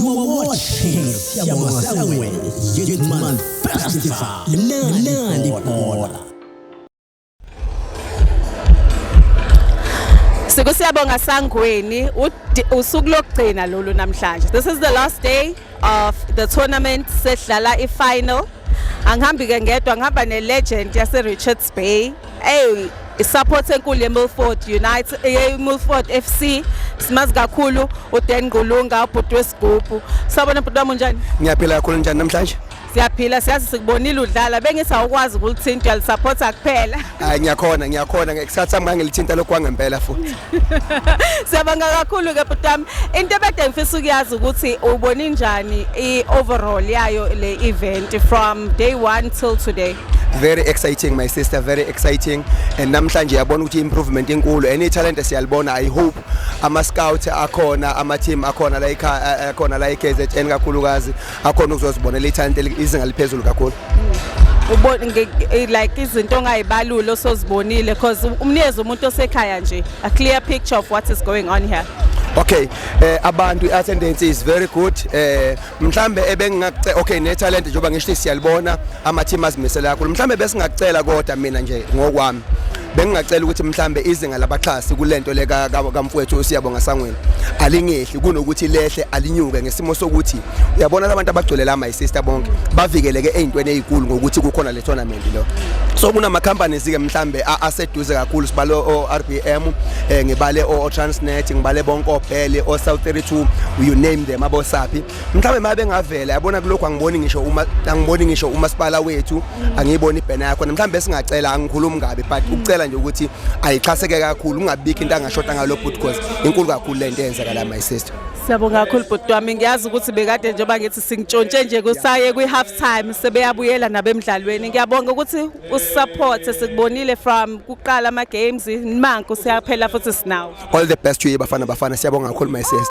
You are watching Siyabonga Sangweni Youth Month Festival. Limnandi ibhola. SikuSiyabonga Sangweni, usuku lokugcina lolu namhlanje. This is the last day of the tournament, sedlala i-final. Angihambi ke ngedwa, ngihamba ne-legend yase-Richards Bay. Ey, i-support enkulu ye-Milford United, ye-Milford FC. Simazi kakhulu uDan Ngqulunga, ubhuti wesigubhu. Sawubona bhuti wami, unjani? Ngiyaphila kakhulu. Njani namhlanje? Siyaphila, siyazi sikubonile udlala. Bengithi awukwazi ukulithinta, uyalisupport kuphela. Hayi, ngiyakhona, ngiyakhona. Ngesikhathi sami ngangilithinta lokhu kwangempela futhi. Siyabonga kakhulu ke bhuti wami. Into ebede ngifisa ukuyazi ukuthi ubone njani i-overall yayo le event from day one till today? Very exciting, my sister, very exciting. And namhlanje yabona ukuthi improvement enkulu and italent siyalibona. I hope ama scout akhona, ama team akhona la ekhaya, akhona la eKZN kakhulukazi, akhona ukuzozibonela italent, izinga liphezulu kakhulu. Ubone like izinto ongayibalula osozibonile, because umnikeze umuntu osekhaya nje a clear picture of what is going on here. Okay, abantu, attendance is very good. Mhlambe ebengingakucela, okay, ne talent njengoba ngisho siyalibona, ama team azimisela kakhulu. Mhlambe besingacela, kodwa mina nje ngokwami bengingacela ukuthi mhlambe izinga labaxhasi kulento le kamfowethu uSiyabonga Sangweni alingehli, kunokuthi lehle alinyuke, ngesimo sokuthi uyabona labantu abagcwele la, my sister, bonke bavikeleke ezintweni ezinkulu ngokuthi kukhona le tournament lo. So kunama companies ke mhlambe aseduze kakhulu, sibale o RBM, ngibale o Transnet, ngibale bonke oBhele, o South 32, you name them, aboSaphi. Mhlambe mabe ngavela yabona kulokhu, angiboni ngisho umasipala wethu, angiyiboni ibhena yakho. Mhlambe singacela, angikhulumi kabi, but ukucela nje ukuthi ayixhaseke kakhulu, kungabikho into angashoda ngalokho, because inkulu kakhulu lento eyenzeka la, my sister. Siyabonga kakhulu bhuti wami. Ngiyazi ukuthi bekade njengoba ngithi singitshontshe nje kusaye kwi-half time, sebeyabuyela nabemdlalweni. Ngiyabonga ukuthi usupport, sikubonile from kuqala ama games, manku siyaphela futhi sinawo. All the best to you, Bafana Bafana. Siyabonga kakhulu, my sister.